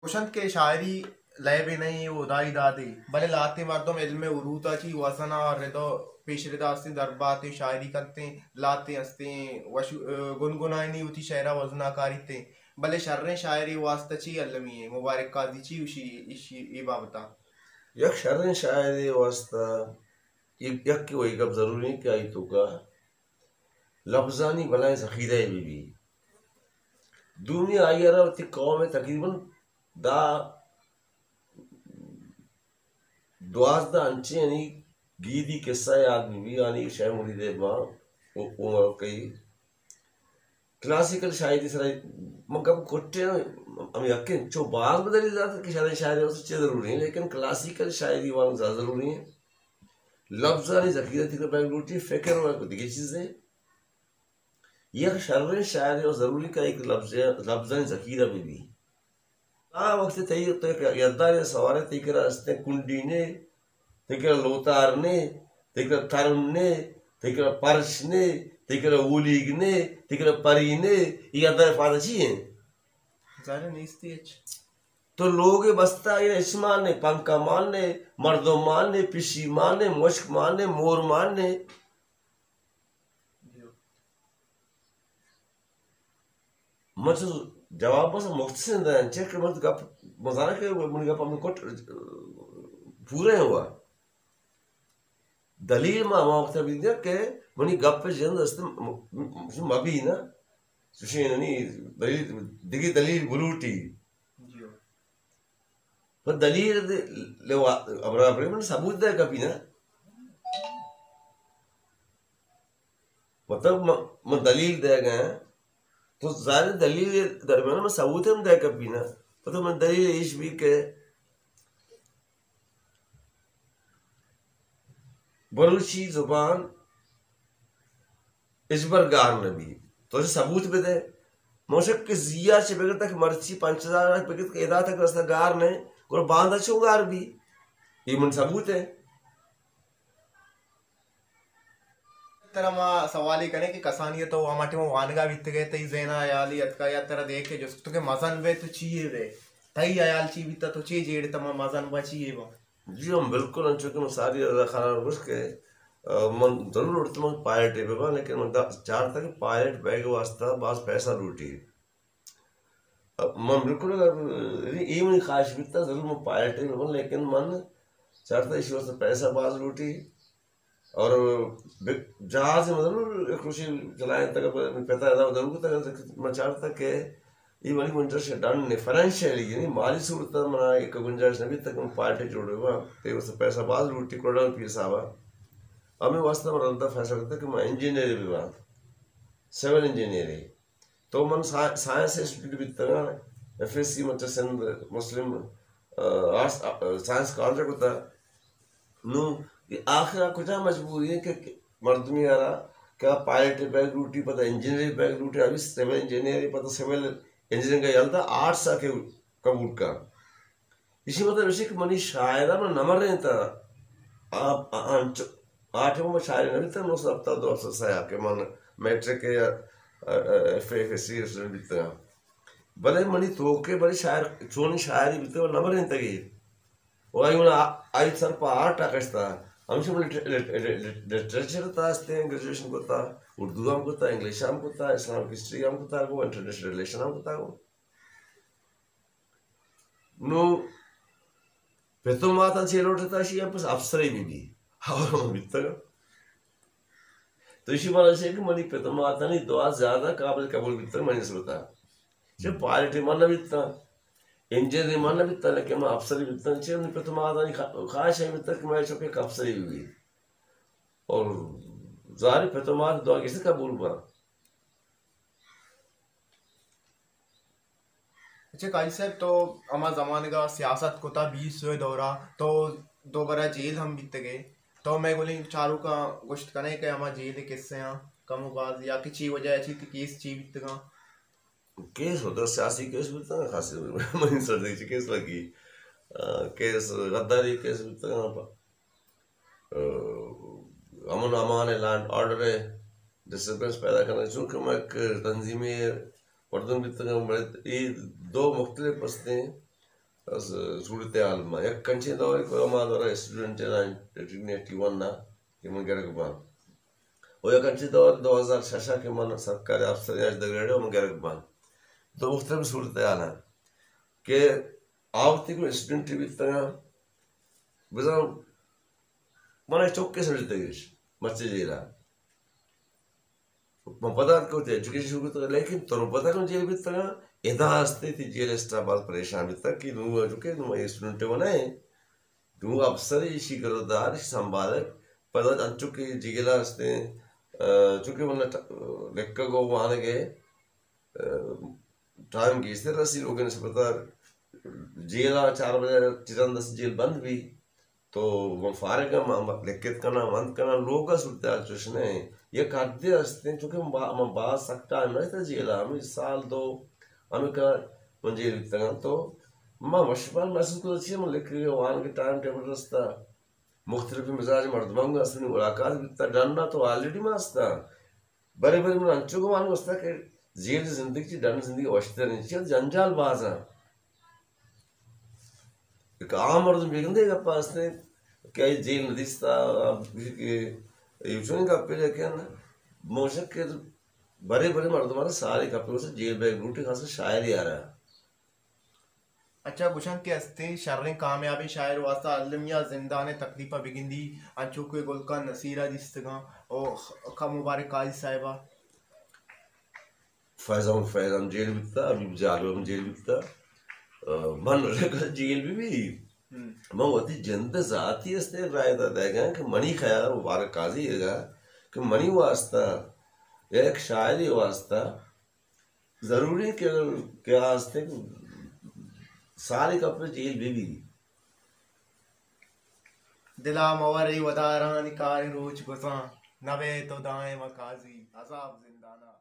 گوشنت کہ شاعری لیبے نہ ایں، او ہدائی دادے، بلے لہتیں مردم علم ءِ عروت ءَ چی وزن ءَ رد ءُ پیش رد ءَ استیں، درباتیں شاعری کنتیں، لہتیں استیں وشو-، گنگنائینی وتی شعر ءَ وزن ءَ کاریتیں، بلے شریں شاعرے واسطہ چی المی ایں؟ مبارک قاضی چی گوشی ایشی، اے بابت ءَ؟ یک شریں شاعرے واسطہ یک، یکے وئی گپ ضروری ایں کہ آئی توکا لبزانی بلائیں ذخیرہ بہ بی۔ دومی آئی ءَ را وتی قوم ءِ تقریباً دہ، دوازدہ انچیں یعنی گیدی قصہ یاد بہ بی، یعنی شے مرید ما او-، عمر کئی کلاسیکل شاعری سرا من گپ کٹے ہم یکیں چو باز بدلی دات کہ شریں شاعری واسطہ چے ضروری ایں، لیکن کلاسیکل شاعری وانگ زیادہ ضروری ایں۔ لبزانی ذخیرہ تیرا بیگ لوٹی، فکر و دگہ چیزیں۔ یک شریں شاعرے و ضروری کہ یک لبز، لبزانی ذخیرہ بہ بی۔ آ وقت تئی تو یک یدارے سوارے، تئی کرا استیں کنڈی نے، تئی کرا لوتار نے، تئی کرا ترن نے، تئی کرا پرش نے، تئی کرا اولیگ نے، تئی کرا پری نے، اے یدار فائدہ چی ایں؟ ظاہر نیستی ہچ۔ تو لوگ بستا اے اشمان نے، پنکا مان نے، مردم مان نے، پشی مان نے، مشک مان نے، مور مان نے۔ من چو جواب بس مختصر دیں، چہ کہ من گپ، مزانا کہ منی گپ ہم کٹ پورے ہوا۔ دلیل ما ہما وقت بھی دیا کہ منی گپ جند است م-، م-، مبی نا، چوشیں یعنی دلیل، دگہ دلیل بلوٹی۔ جی۔ پر دلیل دے، لوا، ابرا، ابرا من ثبوت دے کپی نا۔ مطلب، من، من دلیل دے گئے، تو ظاہر دلیل درمیان میں ثبوت ہم دے کپی نا۔ مطلب، من دلیل ایش بھی کہ بلوچی زبان ہچبر گار نہ بی۔ تو چہ ثبوت بدے۔ موشک کہ زیا چہ بگر تک مرچی پنچ ہزار بگر تک ادا تک رستہ گار نہ، گڑا باندا چون گار بی؟ یہ من ثبوت ہے۔ ترا ما سوالے کنیں کہ کسانی تو ہما ٹائم وانگا بیتگے، تئی ذہن ء ہیالے اتکا یا ترا دیکھ کے جست کتو کہ مزن بے تو چی یے بے؟ تئی ہیال چی بیتا، تو چی جیڑ تما مزن با چی یے با؟ جی ہم بالکل انچو کہ من ساری رضا خان گوشت کہ، آ، من ضرور اڑتہ من پائلٹ بہ باں، لیکن من دا-، چارتا کہ پائلٹ بیگ واسطہ باز پیسہ لوٹی۔ من بالکل اگر، یعنی، اے منی خواہش بیتا، ضرور من پائلٹ بہ باں، لیکن من چارتا ایشی واسطہ پیسہ باز لوٹی۔ اور بہ-، جہاز من ضرور ایک روچے چلائیں تک، منی پتا ادا ضرور تک، من چارتا کہ اے منی گنجائش ڈن نے، فنانشلی، یعنی مالی صورت منا ایک گنجائش نہ بیتا کہ من پائلٹ جوڑ بہ باں، تے واسطہ پیسہ باز لوٹی، کروڑاں روپی حسابا۔ ہمے واسطہ من رندا فیصلہ کرتا کہ من انجینئر بہ باں، سول انجینئر۔ تو من سا-، سائنس اسٹوڈنٹ بیتگاں، ایف ایس سی مچ سندھ مسلم، آ، آرٹس، آ، سائنس کالج کتا۔ نو آخر کجا مجبوری ہے کہ مردمی آرا کہ پائلٹ بیگ لوٹی، پتہ انجینئر بیگ لوٹی، ابھی سول انجینئر، پتہ سول انجینئرنگ کا یلدا آرٹس آ کے قبول کا۔ ایشی مطلب ایشی کہ منی شاعرہ من نمرینتا۔ آ، آ، انچ-، آ ٹائم من شاعر نہ بیتا، نو سد ہفتاد دو ہفتاد سیا کہ من میٹرک یا، آ، آ، F A, F S C student بیتا۔ بلے منی توکے بلے شاعر، چونی شاعری بیتا، من نمرینتگی۔ و آئی من آ-، آئی سر پہ آرٹ آ کشتا۔ ہمیشہ من لٹ-، لٹ-، لٹ-، لٹ-، لٹریچر تا استیں، گریجویشن کتا، اردو ہم کتا، انگلش ہم کتا، اسلامک ہسٹری ہم کتا، گو انٹرنیشنل ریلیشن ہم کتا، گو۔ نو پت و ماتاں چے لوٹتا، اشی ء پس افسرے بہ بی۔ اور من بیتگاں۔ تو اشی مانا چے کہ منی پت و ماتانی دعا زیادہ قابل قبول بیتگ منی نسبتا۔ چے پائلٹ من نہ بیتاں، انجینئر من نہ بیتاں، لیکن من افسرے بیتاں۔ چے منی پت و ماتانی خوا-، خواہش ہے بیتگ کہ میں چکے افسرے بہ بی۔ اور ظاہر پت و مات دعا کیسے قبول با؟ اچھا قاضی صاحب، تو ہما زمانگا سیاست کتا بیس سوئے دورا، تو دو برا جیل ہم بیتگے، تو میں گلیں چاروکاں گوشت کنے کہ ہما جیل قصے ہاں کم و باز یا کہ چی وجہ اچھی تھی کیس چی بیتگاں؟ کیس ہوتا، سیاسی کیس بیتگاں، خاصی منی سر دے چی کیس لگی، آ، کیس غداری کیس بیتگاں، امن امان ء، لا اینڈ آرڈر ء ڈسٹربنس پیدا کنگ، چونکہ ما یک تنظیمے مردم بیتگاں، بلے اے دو مختلف استیں۔ صورتحال ما یک انچیں دورے کہ ما دورا اسٹوڈنٹ ءَ، ایٹی ون ءَ کہ من گرگ باں، و یک انچیں دور دو ہزار شش ءَ کہ من سرکاری افسر اش دگریڈ ءَ من گرگ باں، تو مختلف صورتحال اَنت کہ آ وقتی کہ اسٹوڈنٹ بیتگاں، بزاں من چکے سمجھتگش مرچی جیل ءَ۔ من پدا اتکاں وتی ایجوکیشن شروع کتگ، لیکن ترو پدا کہ جیل بیتگاں، ادا ہستے تئی جیل اسٹاف باز پریشان بیتگ کہ نوں جو کہ نوں اے اسٹوڈنٹ ءَ نہ ایں، نوں افسر ایشی کردار، ایشی سنبھالگ، پدا انچو کہ جیل ءَ ہستیں، آ، چونکہ من لکھگ و وانگ ءَ، آ، ٹائم گیشتر رسی لوگ ءِ نسبت ءَ۔ جیل ءَ چار بجے چہ رند است جیل بند بی، تو من فارغ آں، من لکھت کناں، وانت کناں، لوگ ءِ صورتحال چوش نہ ایں۔ یک حدے ہستیں، چونکہ من با-، من باز سک ٹائم نہ رستہ جیل ءَ، ہمے سال دو ہمے کار من جیل بیتگاں، تو من وش بال محسوس کتگ چی من لکھگ ءُ وانگ ءِ ٹائم ٹیبل رستہ، مختلف مزاج مردماں گوں ہستیں ملاقات بیتہ، ڈن ءَ تو آلریڈی من ہستاں۔ برے برے من انچو گمان گوستہ کہ جیل زندگی چہ ڈن زندگی وشتر انت، چیا جنجال باز انت۔ یک عام مردم بگندے گپ ہستیں کہ آئی جیل ندیستہ، آ، گوشی کہ اے چونیں گپے، لیکن موشک کہ برے برے مردماں ساری گپے گوشت جیل بیگ لوٹی، خاص شاعری آرا۔ اچھا، گوشن کہ ہستیں شریں کامیابیں شاعر واسطہ المی ءَ زندان ءِ تکلیف ءَ بگندی، انچو کہ گل خان نصیر ءَ دیستگاں، او خ-، خان مبارک قاضی صاحب ءَ۔ فیض احمد فیض ہم جیل بیتا، حبیب جالو ہم جیل بیتا۔ آ، من جیل بہ بی۔ ہم۔ من وتی جند ذاتی ہستیں رائے داتگاں کہ منی خیال مبارک قاضی ءَ کہ منی واسطہ یا یک شاعرے واسطہ ضروری کہ، کہ آ ہستیں سالے کپے جیل بہ بی۔ دلا مہ ورے ودارانی کاریں روچ گوزاں، نہ بئے تو دائم قاضی عذاب زندانا۔